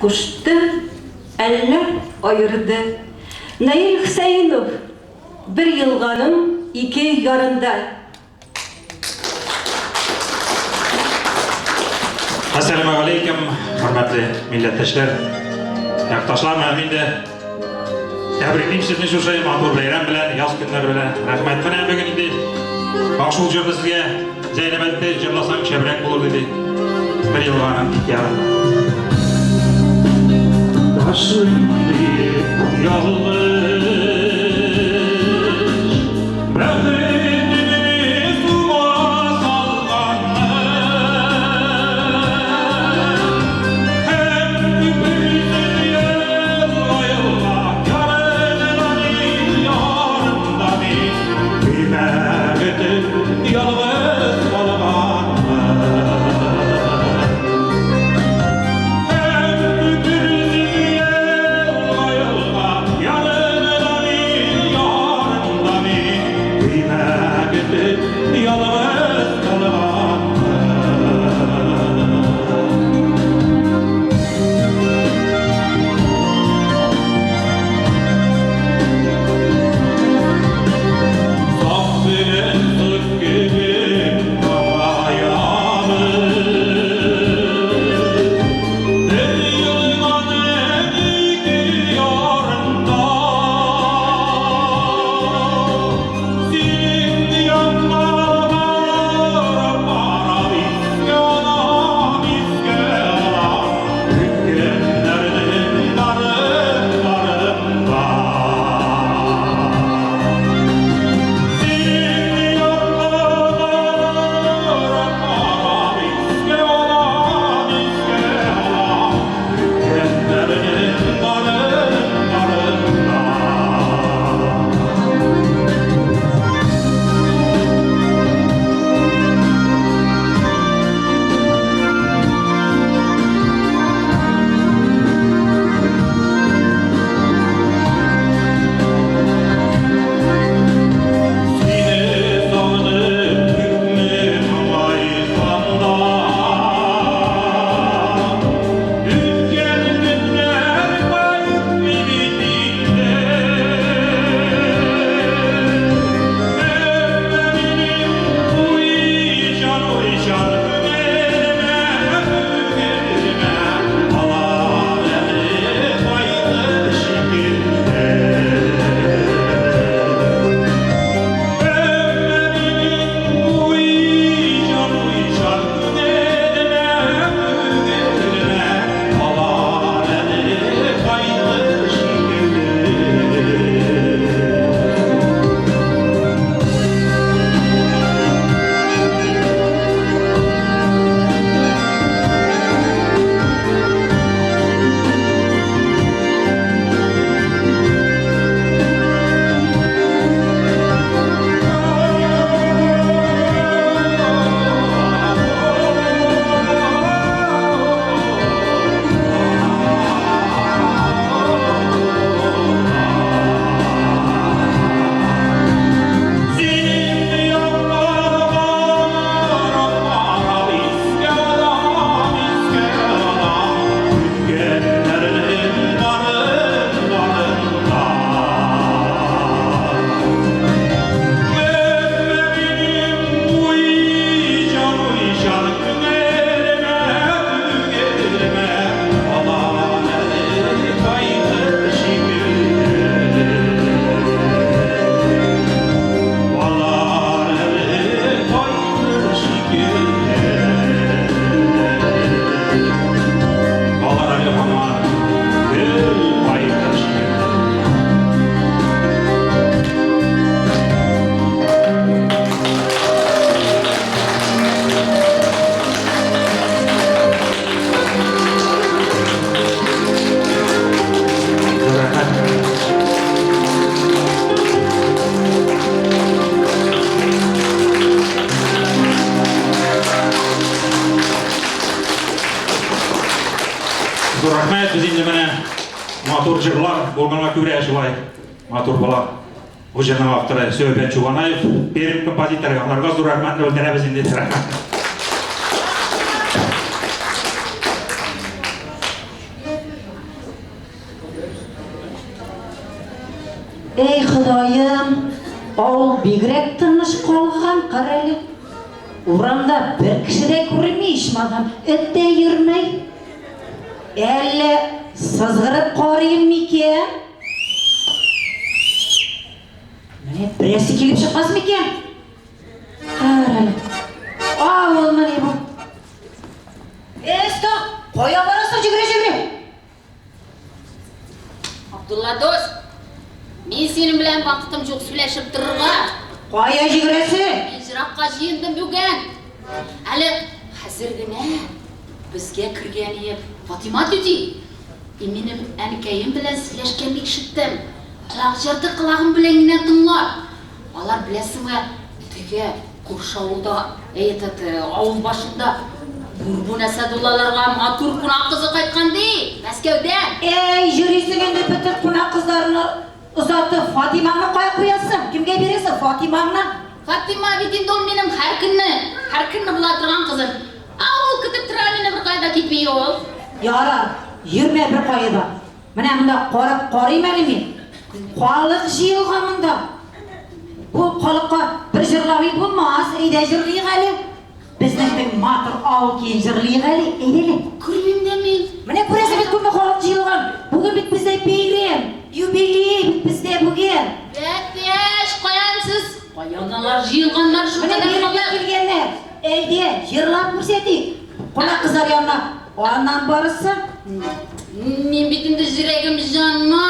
кушты, әллә аерды. Наил Хөсәенов, Бер елганың ике ярында. Әссәламегаләйкем, хөрмәтле милләттәшләр, якташлар, менә мин дә тәбриклим сезне шушы матур бәйрәм белән, яз көннәре белән. Рәхмәт. Менә бүген инде шул җырны сезгә Зәйнәб әйтте, җырласаң шәбрәк булыр диде. Бер елганың ике ярында. Ташым диеп ялгыш, бәхетне суга салганны. Һәм күперсез елга-елга ярында мин, ярында мин. Көймә көтеп ялгыз калганмын. Һәм күперсез елга-елга ярында мин, ярында мин. Көймә көтеп ялгыз калганмын. Саф белән сыз кебек тагаябыз. Бер елганың ике ярында. Синең якка барып барам, искә алам, искә алам. Үткәннәрнең барын, барында. Синең якка барып барам, искә алам, искә алам. Үткәннәрнең барын, барында. Сине сагынып күпме моңайсам да, Үткән көннәр кайтмый бит инде. Әмма минем уйчан, уйчан күңелемә, күңелемә Алар әле кайтыр шикелле. Әмма минем уйчан, уйчан күңелемә, күңелемә Алар әле кайтыр шикелле. Синең якка барып барам, искә алам, искә алам. Үткәннәрнең барын, барында. Әмма минем уйчан, уйчан күңелемә, күңелемә алар әле кайтыр шикелле. Алар әле кайтыр шикелле. Алар әле һаман гел кайтыр шикелле. Зур рәхмәт. Зур рәхмәт, без инде менә матур җырлар булганга күрә шулай матур була. Бу җырның авторы Сәүбән Чуганаев, Пермь композиторы. Аларга зур рәхмәтне белдерәбез инде. Рәхмәт. Эй, Ходаем, авыл бигрәк тыныч калган, карале. Урамда бер кеше дә күренми, ичмасам, эт тә йөрми. Әллә сызгырып карыйм микән? Менә берәрсе килеп чыкмас микән? Карале. Авылмыни бу? Эста, кая барасың җөгерә-җөгерә? Абдулла дус, мин синең белән вакытым юк сөйләшеп торырга. Кая җөгерәсең? Мин җыракка җыендым бүген. Әле хәзер генә безгә кергән ие Фатима түти. И минем әнкәем белән сөйләшкәнне ишеттем. Колак җырды колагым белән генә тыңлап. Алар беләсеңме, теге күрше авылда, этот, авыл башында Бурбун Әсәдуллаларга матур кунак кызы кайткан ди, Мәскәүдән. Әй, йөрисең инде бөтен кунак кызларны озатып, Фатимаңны кая куясың? Кемгә бирәсең Фатимаңны? Фатима бит инде ул минем һәр көнне, һәр көнне була торган кызым. Ә ул көтеп тора мине, беркая да китми ул. Ярар, йөрмә беркая да. Менә монда карап карыйм әле мин. Халык җыелган монда. Бу халыкка бер җырламый булмас. Әйдә җырлыйк әле. Безнең бер матур авыл көен җырлыйк әле. Әйдә әле. Күрмим дә мин. Менә күрәсең бит күпме халык җыелган. Бүген бит бездә бәйрәм, юбилей бит бездә бүген. Бәтәч, каян сез? Каян алар җыелганнар шул Менә кадәр бирегә халык? килгәннәр. Әйдә, җырлап күрсәтик. Кунак кызлар янына. Аннан барысы. Мин бит инде җөрәгем җана.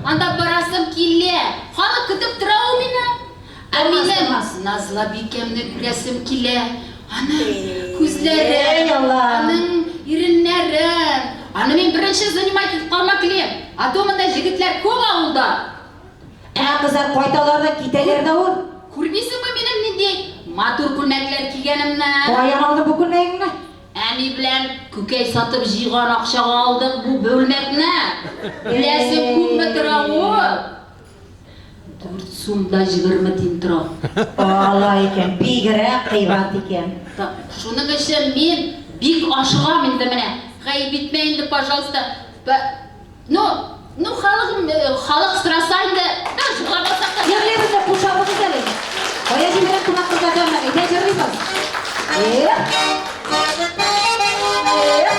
Анда барасым килә. Халык көтеп тора ул мине. Ә минем Назлабикәмне күрәсем килә. Аның күзләрен, аның иреннәрен. Аны мин беренче занимать итеп калмак телим. А то монда җегетләр күп авылда. Ә кызлар кайталар да китәләр дә ул. Күрмисеңме минем нинди матур күлмәкләр кигәнемне? Каян алдың бу күлмәгеңне? Әни белән күкәй сатып җыйган акчага алдык бу бүлмәкне. Беләсең, күпме тора ул? 4 сум да 20 тин тора. Алай икән, бигрәк кыйбат икән. Так, шуның өчен мин бик ашыгам инде менә. Гаеп итмә инде, пожалуйста. Ну, ну халык, халык сораса инде, да, җырлап алсак та. Җырлыйбыз да кушабыз әле. Кая җибәрәк кунак кызларны, әйдә җырлыйбыз. Эх. Эх.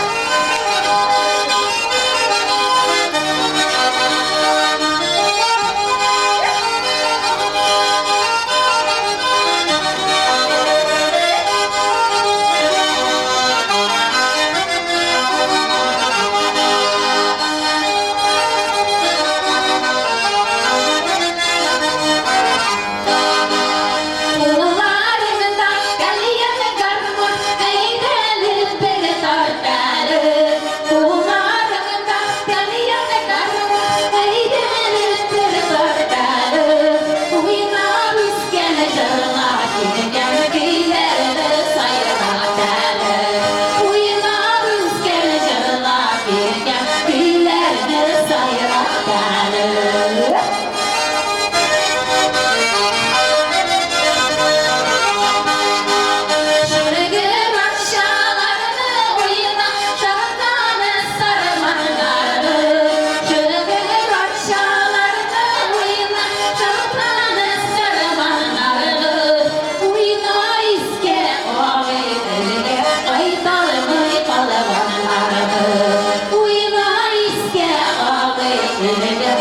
Кулларыңда калиян гармун, әйдәле бер тарт әле. Кулларыңда калиян гармун, әйдәле бер тарт әле. Уйнап үскән җырга килгән көйләрне сайрат әле. Уйнап үскән җырга килгән көйләрне сайрат әле. Шүрге бакчаларны уйна, шахтаны сарманнарны. Шүрге бакчаларны уйна, шахтаны сарманнарны. Уйна искә Агыйделгә кайталмый калганнарны. Уйна искә Агыйделгә.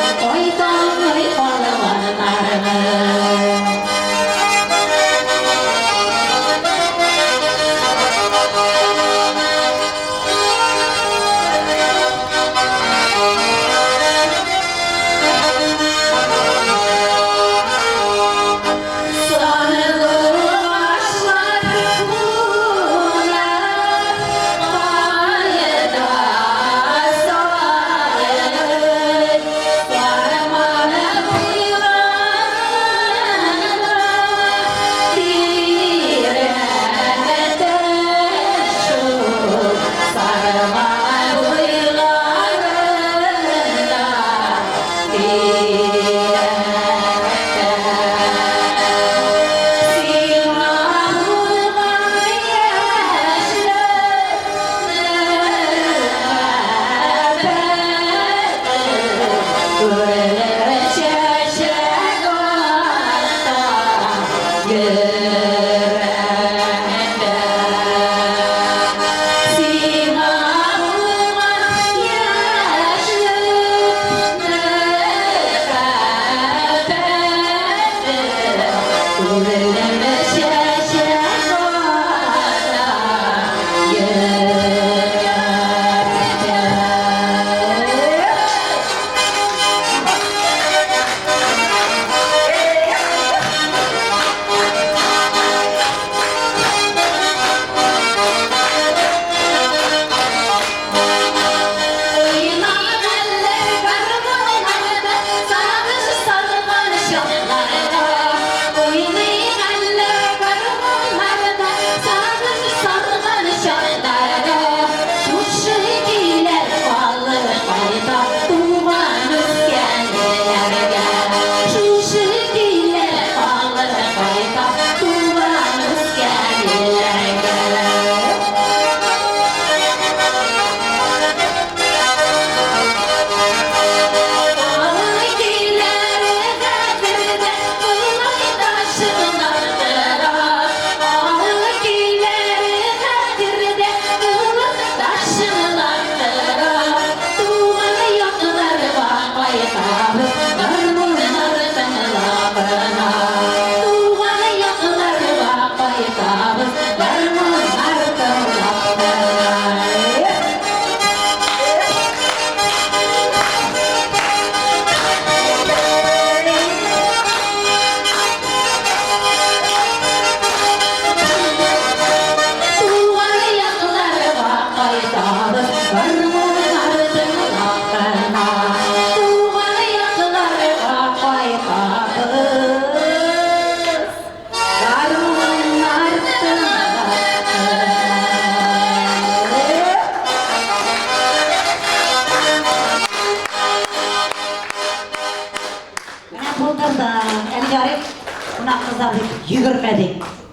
Кунак кызлар дип йөгермә ди.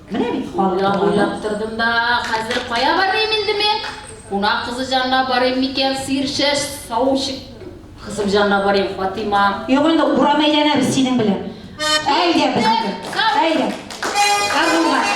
Менә бит халык. Уйлап уйлап тордым да, хәзер кая барыйм инде мин? Кунак кызы җанына барыйм микән, сыер шәш савучы кызым җанына барыйм, Фатыйма. Юк инде, урам әйләнәбез синең белән. Әйдә безнеке. Әйдә. Гармунга.